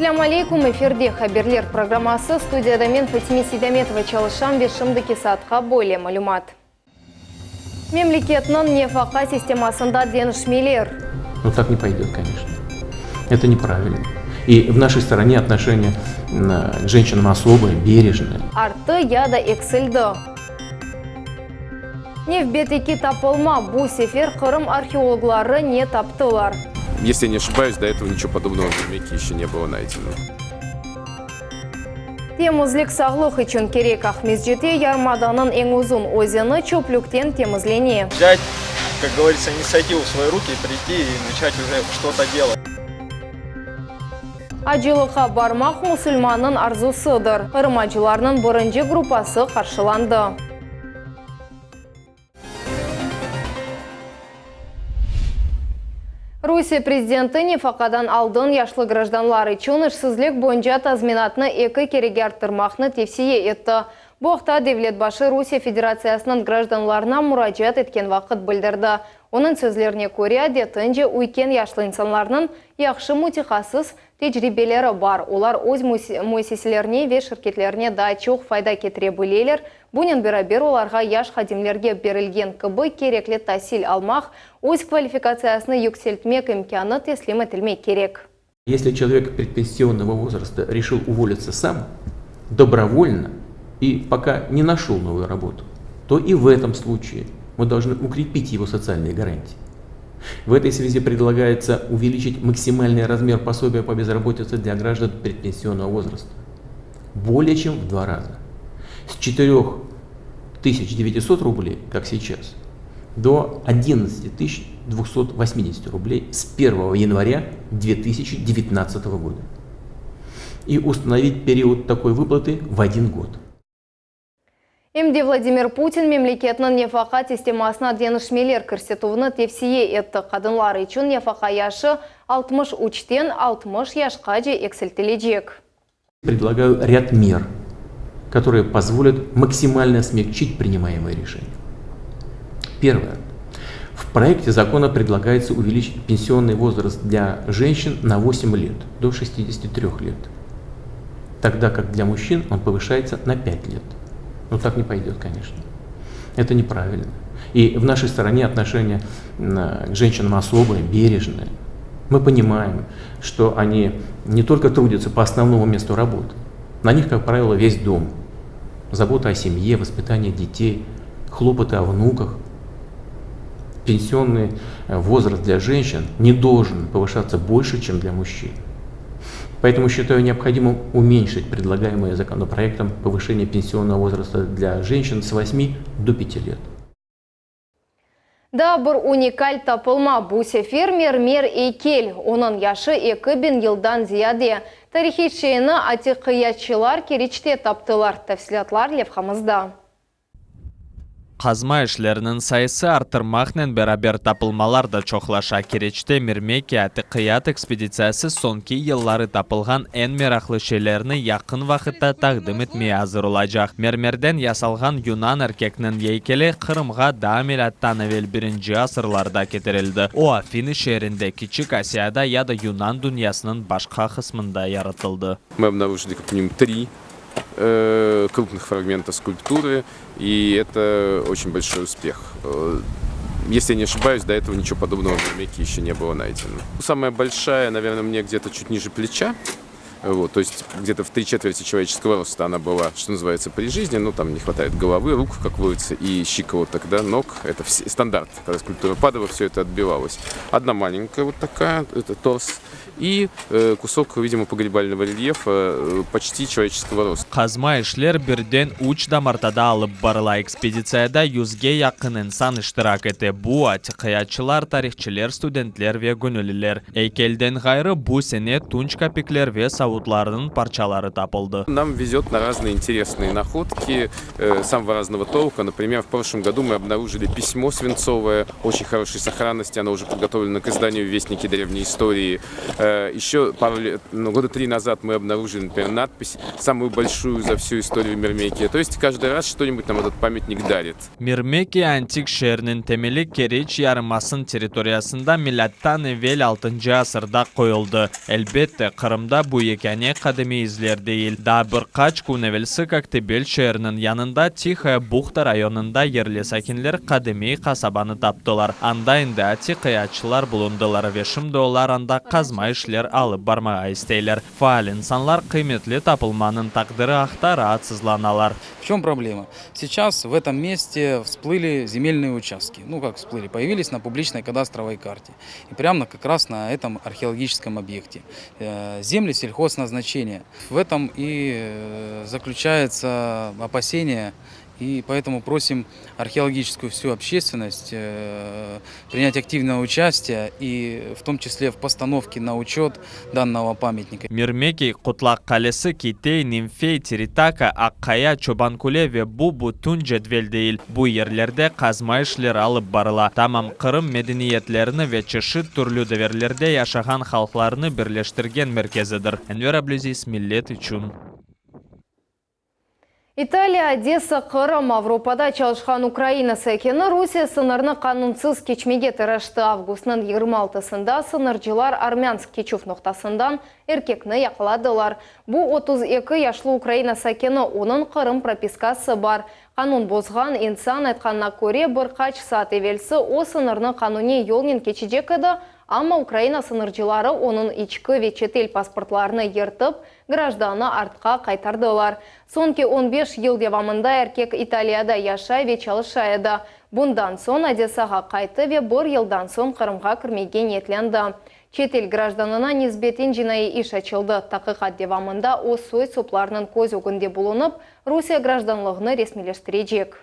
Selâm aleyküm, efirde Haberler programması, studiyada men Fatime Seydametova çalışam ve şimdiki saatqa böyle malümat. Memleketniñ nefaqa sistemasında deñişmeler. Ну так не пойдет, конечно. Это неправильно. И в нашей стране отношение к женщинам особое, бережное. Arttı ya da eksildi. Nevbetteki tapılma, bu sefer Qırım arheologları ne taptılar? Если я не ошибаюсь, до этого ничего подобного в Мекке еще не было найдено. Temizlik sağlıq içün kerek, Aqmescitte yarımadanıñ eñ uzun özeni çöplükten temizlene. Взять, как говорится, инициативу в свои руки, прийти и начать уже что-то делать. Acılıqqa barmaq musulmannıñ arzusıdır. Qırım acılarınıñ birinci gruppası qarşılandı. Rusiye prezidenti nefaqadan aldın yaşlı grajdanlar içün işsizlik boyunca tazminatnı eki kerege arttırmaqnı tevsiye etti. Bu aqta devlet başı Rusiye Federatsiyasınıñ grajdanlarına muracaat etken vaqıt bildirdi. Onıñ sözlerine köre, adetince üyken yaşlı insanlarnıñ yahşı mütehassıs tecribeleri bar, olar öz müessiselerine ve şirketlerine daa çoq fayda ketire bileler, bunen beraber olarğa yaş hadimlerge berilgen kibi kerekli tasil almaq, öz kvalifikatsiyasını yükseltmek imkânı teslim etilmek kerek. Если человек предпенсионного возраста решил уволиться сам, добровольно и пока не нашел новую работу, то и в этом случае мы должны укрепить его социальные гарантии. В этой связи предлагается увеличить максимальный размер пособия по безработице для граждан предпенсионного возраста более чем в два раза. С 4900 рублей, как сейчас, до 11 280 рублей с 1 января 2019 года. И установить период такой выплаты в один год. Em de Vladimir Putin memleketniñ nefaqa sistemasına deñişmeler kirsetüvni tevsiye etti. Qadınlar içün nefaqa yaşı 63-ten 60 yaşqace eksiltilecek. Предлагаю ряд мер, которые позволят максимально смягчить принимаемые решения. Первое. В проекте закона предлагается увеличить пенсионный возраст для женщин на 8 лет, до 63 лет. Тогда как для мужчин он повышается на 5 лет. Но так не пойдет, конечно. Это неправильно. И в нашей стране отношение к женщинам особое, бережное. Мы понимаем, что они не только трудятся по основному месту работы, на них, как правило, весь дом. Забота о семье, воспитание детей, хлопоты о внуках. Пенсионный возраст для женщин не должен повышаться больше, чем для мужчин. Поэтому считаю необходимым уменьшить предлагаемое законопроектом повышение пенсионного возраста для женщин с 8 до 5 лет. Daa bir unikal tapılma bu sefer mermer eykel. Onıñ yaşı 2000 yıldan ziyade. Tarihiy şeyni atiqiyatçılar Keriçte taptılar. Tafsilâtlar levhamızda. Qazma işleriniñ sayısı arttırmaqnen beraber tapılmalar da çoqlaşa. Keriçte Mirmekiy atiqiyat ekspeditsiyası soñki yılları tapılğan eñ meraqlı şeylerni yaqın vaqıtta taqdim etmege azır olacaq. Mermerden yasalğan yunan erkekniñ eykeli Qırımğa daa milâttan evel birinci asırlarda ketirildi. O, Afiny şeerinde, Kiçik Asiyada ya da yunan dünyasınıñ başqa qısmında yaratıldı. Мы обнаружили как минимум три крупных фрагмента скульптуры, и это очень большой успех. Если я не ошибаюсь, до этого ничего подобного в Мекке еще не было найдено. Самая большая, наверное, мне где-то чуть ниже плеча. Вот, то есть где-то в три четверти человеческого роста она была, что называется, при жизни. Ну, там не хватает головы, рук, как водится, и щиколоток, да, ног. Это все, стандарт. Когда скульптура падала, все это отбивалось. Одна маленькая вот такая, это торс, и кусок, видимо, погребального рельефа почти человеческого роста. Qazma işler birden üç damartada alıp barıla. Ekspeditsiyada 100-ge yaqın insan iştirak ete. Bu atiqiyatçılar, tarihçiler, studentler ve göñülliler. Eykelden ğayrı bu sene tunç kapikler ve savutlarnıñ parçaları tapıldı. Нам везет на разные интересные находки самого разного толка. Например, в прошлом году мы обнаружили письмо свинцовое, очень хорошей сохранности, оно уже подготовлено к изданию в Вестнике древней истории. Еще пару лет, ну, года три назад мы обнаружили, например, надпись, самую большую за всю историю Мирмекия. То есть каждый раз что-нибудь нам этот памятник дарит. Mirmekiy antik şeeriniñ temeli Keriç yarımadasınıñ territoriyasında milâttan evel 6 asırda qoyuldı. Elbette, Qırımda bu yekâne qadimiy izler değil. Daa bir qaç kün evelsi Koktebel şeeriniñ yanında Tihaya Buhta rayonında yerli sakinler qadimiy qasabanı taptılar. Anda endi atiqiyatçılar bulundılar ve şimdi olar anda qazma işler alıp barmağa isteyler. Faal insanlar qıymetli tapılmanıñ taqdiri aqta raatsızlanalar. В чем проблема? Сейчас в этом месте всплыли земельные участки. Ну как всплыли, появились на публичной кадастровой карте. И прямо как раз на этом археологическом объекте. Земли сельхозназначения. В этом и заключается опасение. И поэтому просим археологическую всю общественность принять активное участие и в том числе в постановке на учет данного памятника. Mirmekiy, Qutlaq Qalesi, Kitey, Nimfey, Tiritaka, Aqqaya, Çobankule ve bu bütün cedvel değil. Bu yerlerde qazma işleri alıp barıla. Tamam Qırım medeniyetlerini ve çeşit türlü devirlerde yaşağan halqlarnı birleştirgen merkezidir. Enver Ablâziz, Millet içün. İtaliya, Odessa, Qırım, Avropada çalışqan Ukraina sakini Rusiye sıñırnı qanunsız keçmege tırıştı. Avgustnıñ 26-sında sıñırcılar Armânsk keçüv noqtasından erkekni yaqaladılar. Bu 32 yaşlı Ukraina sakini, onıñ Qırım propiskası bar. Qanun bozğan insan aytqanına köre, bir qaç saat evelsi o sıñırnı qanuniy yolnen keçecek edi, amma Ukraina sıñırcıları onıñ içki ve çetel pasportlarını yırtıp, grajdanı artqa qaytardılar. Soñki 15 yıl devamında erkek İtaliyada yaşay ve çalışa edi. Bundan soñ Odessağa qayttı ve bir yıldan soñ Qırımğa kirmege niyetlendi. Çetel grajdanına nisbeten cinaiy iş açıldı. Taqiqat devamında o soy-soplarınıñ köz ögünde bulunıp, Rusiye grajdanlığını resmiyleştirecek.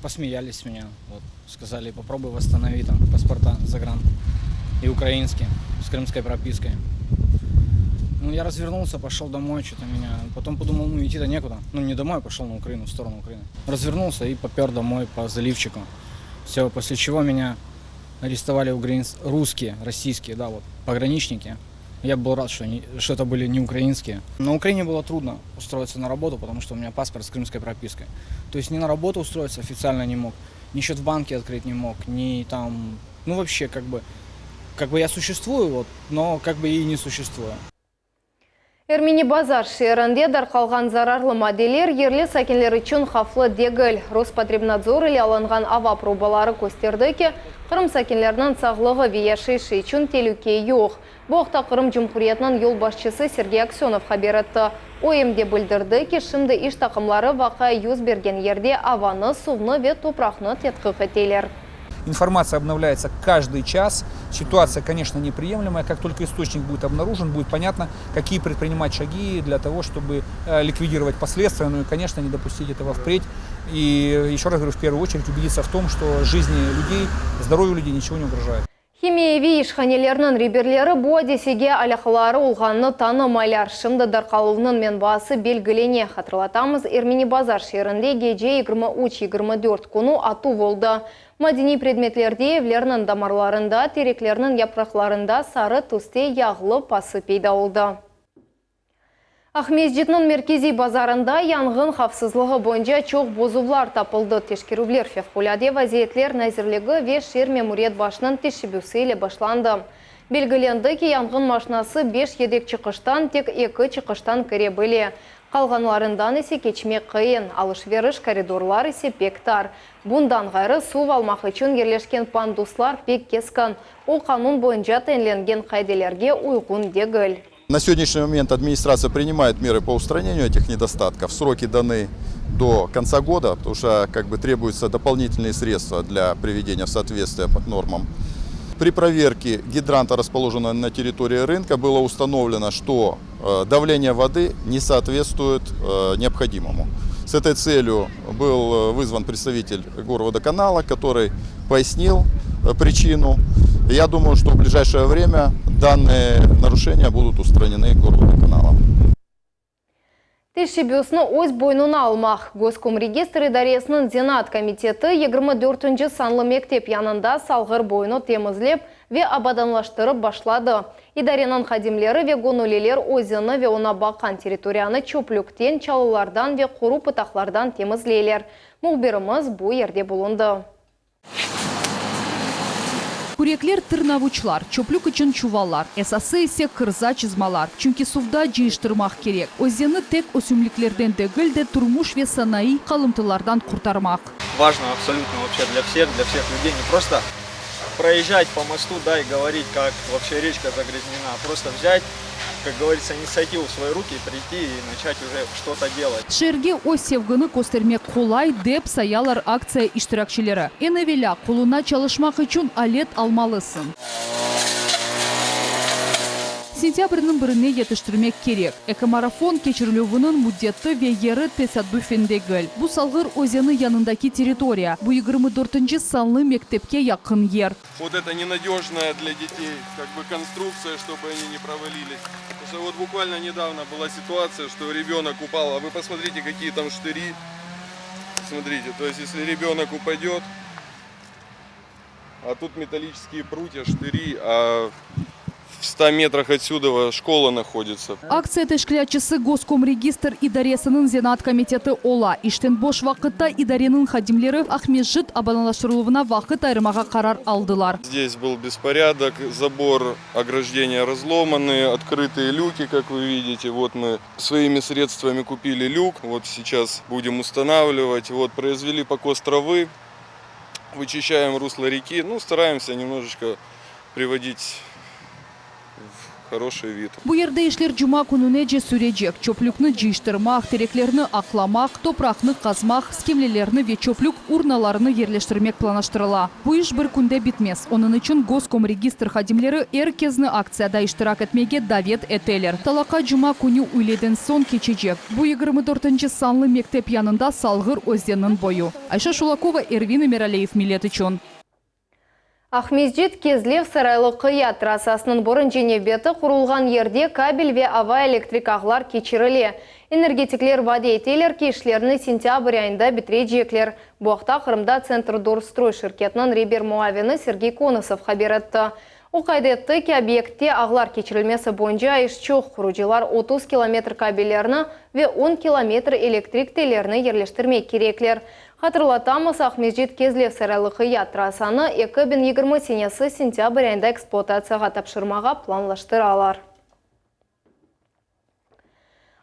Посмеялись с меня, вот, сказали, попробуй восстанови там паспорта загран и украинские, с крымской пропиской. Ну, я развернулся, пошел домой, что-то меня... Потом подумал, ну, идти-то некуда. Ну, не домой, а пошел на Украину, в сторону Украины. Развернулся и попер домой по заливчику. Все, после чего меня арестовали украинц... русские, российские, да, вот, пограничники. Я был рад, что, они, что это были не украинские. На Украине было трудно устроиться на работу, потому что у меня паспорт с крымской пропиской. То есть ни на работу устроиться официально не мог, ни счет в банке открыть не мог, ни там... Ну, вообще, как бы, как бы я существую, вот, но как бы и не существую. Ermeni Bazar şeerinde darqalğan zararlı maddeler yerli sakinler içün havflı degil. Rospotrebnadzor ile alınğan ava probaları kösterdi ki, Qırım sakinleriniñ sağlığı ve yaşayışı içün telüke yoq. Bu aqta Qırım Cumhuriyetiniñ yolbaşçısı Sergey Aksönov haber etti. O em de bildirdi ki, şimdi iş taqımları vaqia yüz bergen yerde avanı, suvnı ve topraqnı tedqiq eteler. Информация обновляется каждый час. Ситуация, конечно, неприемлемая. Как только источник будет обнаружен, будет понятно, какие предпринимать шаги для того, чтобы ликвидировать последствия, ну и, конечно, не допустить этого впредь. И еще раз говорю, в первую очередь убедиться в том, что жизни людей, здоровью людей ничего не угрожает. Himiyeviy işhanelerniñ reberleri bu adisege alâqaları olğanını tanımaylar. Şimdi darqaluvnıñ menbaası belgilene. Hatırlatamız, Ermeni Bazar şeerinde gece 23-24 künü atuv oldı. Madeniy predmetlerde, evlerniñ damarlarında, tereklerniñ yapraqlarında sarı tüste yağlı pası peyda oldı. Aqmescitniñ merkeziy bazarında yanğın havfsızlığı boyunca çoq bozuvlar tapıldı. Teşkerüvler Fevqulâde vaziyetler nazirligi ve şeer memuriyet başınıñ teşebbüsi ile başlandı. Belgilendi ki, yanğın maşinası beş yedek çıqıştan tek eki çıqıştan kire bile. Qalğanlarından ise keçmek qıyın, alış-veriş koridorlar ise pek tar. Bundan ğayrı, suv almaq içün yerleşken panduslar pek keskin, o qanun boyunca tayinlengen qaidelerge uyğun degil. На сегодняшний момент администрация принимает меры по устранению этих недостатков. Сроки даны до конца года, потому что как бы требуются дополнительные средства для приведения в соответствие по нормам. При проверке гидранта, расположенного на территории рынка, было установлено, что давление воды не соответствует необходимому. С этой целью был вызван представитель горводоканала, который пояснил причину. Я думаю, что в ближайшее время данные нарушения будут устранены горводоканалом. Teşebbüsni öz boynuna almaq. Goskomregestr idaresiniñ zenaat komiteti 24-nci sanlı mektep yanında Salğır boyunı temizlep ve abadanlaştırıp başladı. İdareniñ hadimleri ve göñülliler özenni ve oña baqqan territoriyanı çöplükten, çalılardan ve quru pıtaqlardan temizleyler. Mühbirimiz bu yerde bulundı. Kürekler, tırnavuçlar, çöplük içün çuvallar, esası ise kırza çızmalar, çünki suvda cıyıştırmaq kerek. Özenni tek ösümliklerden degil de, turmuş ve sanaiy qalımtılardan qurtarmaq. Важно абсолютно вообще для всех, для всех людей не просто проезжать по мосту, да, и говорить, как вообще речка загрязнена, а просто взять, как говорится, инициативу в свои руки, прийти и начать уже что-то делать. Şeerge öz sevgini köstermek qolay, dep sayalar aktsiya iştirakçileri. Eñ evelâ, qoluna çalışmaq içün alet almalısıñ. Sentâbrniñ birine yetiştirmek kerek. Ekomarafon keçirilüviniñ müddeti ve yeri tesaddufen degil. Bu Salğır özeni yanındaki territoriya, bu 24-nci sanlı mektepke yaqın yer. Vot eto nenadejnaya dlâ detey kak bı konstruktsiya, çtoby oni ne provalilis. Potomu çto vot bukvalno nedavno byla situatsiya, çto rebenok upal, a vı posmotrite, kakiye tam ştıri. Smotrite, to est esli rebenok upadet, a tut metalliçeskiye prutya, ştıri, a v sta metrah otsüdova şkola nahoditsa. Aktsiya teşkilâtçısı Goskomregistr idaresiniñ zenaat komiteti ola. İşten boş vaqıtta idareniñ hadimleri Aqmescit abadanlaştırıluvına vaqıt ayırmağa qarar aldılar. Zdes byl besporâdok, zabor, ograjdeniya razlomanı, otkrıtıye lüki, kak vı vidite. Vot mı svoimi sredstvami kupili lük, vot seyças budem ustanavlivat. Vot proizveli pokos travı, vıçişçaem ruslo reki, nu, staraemsâ nemnojeçko privodit v horoşıy vid. Bu yerde işler cuma kününece sürecek, çöplükni cıyıştırmaq, tereklerni aqlamaq, topraqnı qazmaq, skemlelerni ve çöplük urnalarını yerleştirmek planlaştırıla. Bu iş bir künde bitmez, onıñ içün Goskomregistr hadimleri er kezni aktsiyada iştirak etmege davet eteler. Talaqa cuma künü üyleden soñ keçecek. Bu 24-nci sanlı mektep yanında Salğır özenniñ boyu. Ayşe Şulakova, Ervin Emiraliyev, Millet içün. Aqmescit, Kezlev, Saraylı Qıyat trassasınıñ birinci nevbeti qurulğan yerde kabel ve ava elektrik ağlar keçirile. Energetikler vade eteler ki, işlerni sentâbr ayında bitirecekler. Bu aqta Qırımda Tsentrdorstroy şirketiniñ reber muavini Sergey Konosov haber etti. O qayd etti ki, obyektte ağlar keçirilmesi boyunca iş çoq, qurucılar 30 kilometr kabellerni ve on kilometr elektrik tellerini yerleştirmek kerekler. Hatırlatamız, Aqmescit-Kezlev-Saraylı-Qıyat trassanı 2020 senesi sentâbr ayında ekspluatatsiyağa tapşırmağa planlaştıralar.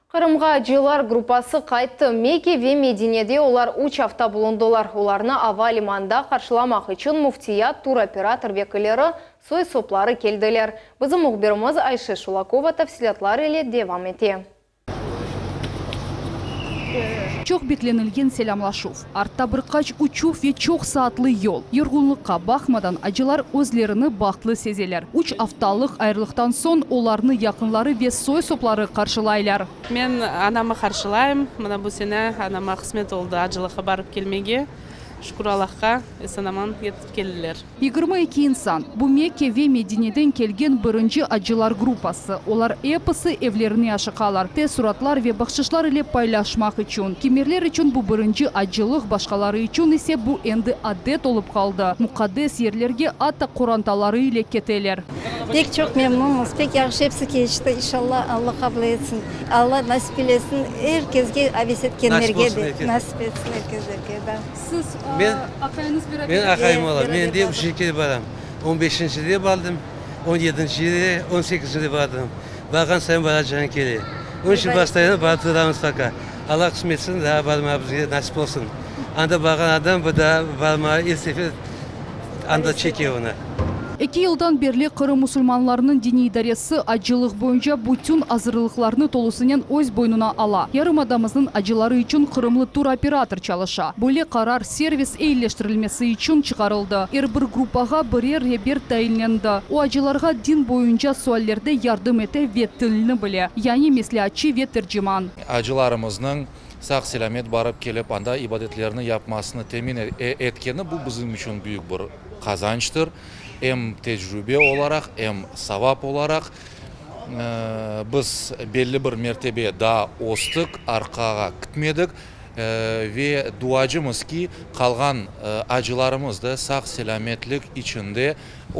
Qırımğa acılar gruppası qayttı. Mekke ve Medinede olar üç afta bulundılar. Olarnı ava limanında qarşılamaq içün müftiyat, turoperator vekilleri, soy-sopları keldiler. Bizim mühbirimiz Ayşe Şulakova tafsilâtlar ile devam ete. Çoq beklenilgen selâmlaşuv, artta bir qaç uçuv ve çoq saatlı yol. Yorğunlıqqa baqmadan, acılar özlerini bahtlı sezeler. Üç aftalıq ayırılıqtan soñ olarnı yaqınları ve soy-sopları qarşılaylar. Men anamı qarşılayım. Mına bu sene anama qısmet oldı acılıqqa barıp kelmege. Şükür Allahqa, esen-aman yetip keldiler. 22 insan, bu Mekke ve Medineden kelgen birinci acılar gruppası. Olar episi evlerine aşıqalar, teessuratlar ve bahşışlar ile paylaşmaq içün. Kimerler içün bu birinci acılıq, başqaları içün ise bu endi adet olıp qaldı, muqaddes yerlerge atta qorantaları ile keteler. Pek çoq memnunmız, pek yahşı episi keçti, inşallah Alla qabul etsin, Alla nasip eylesin er kesge aves etkenlerge de nasip etsin er keslerge da. Siz aqayıñız beraber. Men aqayım olam. Men de üçünci kere baram. On beşinci de bardım, on yedinci de, on sekizinci de bardım. Barğan sayın baracağım kele. Onıñ içün postoyanno barıp turamız poka. Alla qısmet etsin, daa barmağa bizge nasip olsun. Anda barğan adam bir daa barmağa er sefer anda çeke onı. Eki yıldan berli Qırım musulmanlarınıñ diniy idaresi acılıq boyunca bütün azırlıqlarnı tolusınen öz boynuna ala. Yarımadamıznıñ acıları içün qırımlı turoperator çalışa. Böyle qarar servis eyileştirilmesi içün çıqarıldı. Er bir gruppağa birer reber tayinlendi. O, acılarğa din boyunca suallerde yardım ete ve tilni bile, yani mesleatçı ve terciman. Acılarımıznıñ sağ-selâmet barıp kelip, anda ibadetlerini yapmasını temin etkeni, bu bizim içün büyük bir qazançtır, em tecrübe olaraq, em savap olaraq. Biz belli bir mertebe daa östik, arqağa kitmedik ve duacımız ki, qalğan acılarımız da sağ-selâmetlik içinde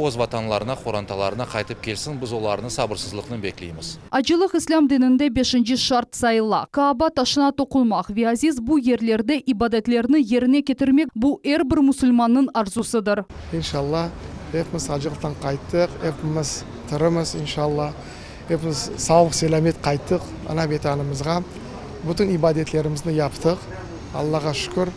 öz vatanlarına, qorantalarına qaytıp kelsin, biz olarnı sabırsızlıqnen bekleymiz. Acılıq İslâm dininde beşinci şart sayıla. Kaaba taşına toqunmaq ve aziz bu yerlerde ibadetlerni yerine ketirmek, bu er bir musulmannıñ arzusıdır. İnşallah. Epimiz acılıqtan qayttıq, epimiz tirimiz, inşalla. Epimiz sağlıq-selâmet qayttıq ana Vetanımızğa. Bütün ibadetlerimizni yaptıq, Allağa şükür.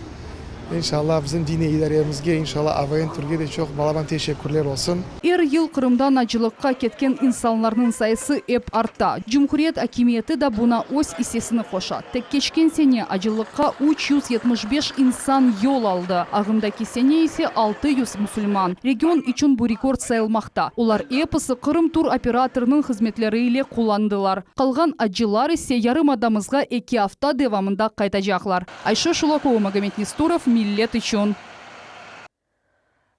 İnşalla, bizim diniy idaremizge, inşalla, AVN Türge de çoq balaban teşekkürler olsun. Er yıl Qırımdan acılıqqa ketken insanlarnıñ sayısı ep arta. Cumhuriyet akimiyeti da buna öz issesini qoşa. Tek keçken sene acılıqqa 375 insan yol aldı, ağımdaki sene ise 600 musulman. Region içün bu rekord sayılmaqta. Olar episi Qırım tur operatorınıñ hızmetleri ile qullandılar. Qalğan acılar ise yarımadamızğa eki afta devamında qaytacaqlar. Ayşe Şulakova, Magomed Nestorov, Millet içün.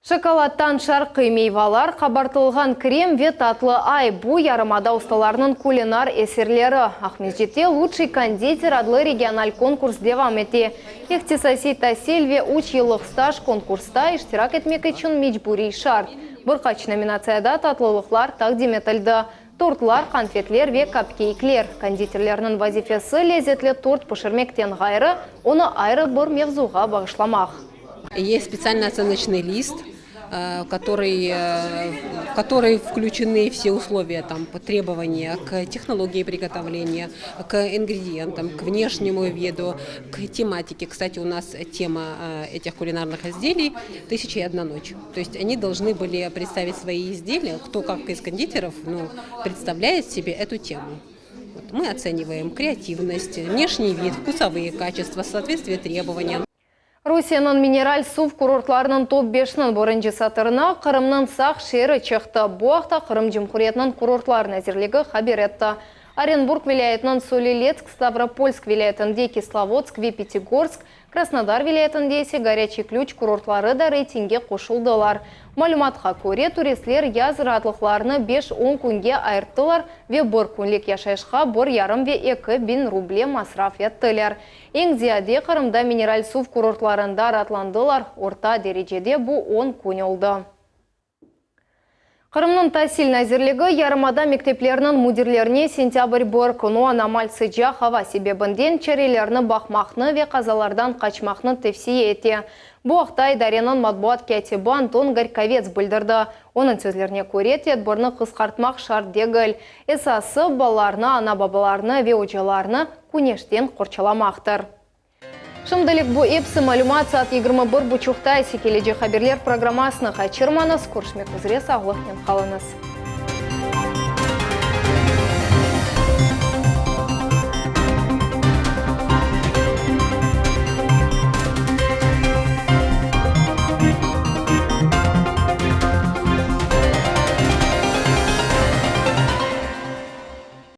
Şokoladtan şarqiy meyvalar, qabartılğan krem ve tatlı ay, bu yarımada ustalarınıñ kulinar eserleri. Aqmescitte Lutşiy konditer adlı regional konkurs devam ete. İhtisasiy tasil ve üç yıllıq staj konkursta iştirak etmek içün mecburiy şart. Bir qaç nominatsiyada tatlılıqlar taqdim etildi, tortlar, qanfetler ve kapkeykler. Konditerlerniñ vazifesi lezetli tort pişirmekten ğayrı, onı ayrı bir mevzuğa bağışlamaq. Есть специальный оценочный лист, который, в который включены все условия, там, требования к технологии приготовления, к ингредиентам, к внешнему виду, к тематике. Кстати, у нас тема этих кулинарных изделий «Тысяча и одна ночь». То есть они должны были представить свои изделия, кто как из кондитеров ну, представляет себе эту тему. Вот мы оцениваем креативность, внешний вид, вкусовые качества, соответствие требованиям. Rusiyeniñ mineral suv kurortlarınıñ top beşiniñ birinci satırına Qırımnıñ Saq şeeri çıqtı. Bu aqta Qırım Cumhuriyetiniñ Kurortlar nazirligi haber etti. Orenburg vilâyetiniñ Soliletsk, Stavropolsk vilâyetinde Kislovodsk ve Pyatigorsk, Krasnodar vilâyetinde ise Gorâçiy Klüç kurortları da reytingge qoşuldılar. Malümatqa köre, turistler yaz raatlıqlarını beş-on künge ayırttılar ve bir künlik yaşayışqa bir yarım ve 2000 ruble masraf ettiler. Eñ ziyade Qırımda mineral suv kurortlarında raatlandılar, orta derecede bu on kün oldı. Qırımnıñ Tasil nazirligi yarımada mektepleriniñ müdirlerine sentâbr bir künü anomal sıcaq ava sebebinden çerelerni baqmaqnı ve qazalardan qaçmaqnı tevsiye ete. Bu aqta idareniñ matbuat kâtibi Anton Gorkovets bildirdi. Onıñ sözlerine köre, tedbirni qısqartmaq şart degil. Esası, balalarnı, ana-babalarnı ve ocalarnı küneşten qorçalamaqtır. Şimdilik bu episi malümat, saat 21 buçuqta ise kelecek haberler programmasını qaçırmañız. Körüşmek üzre, sağlıqnen qalıñız.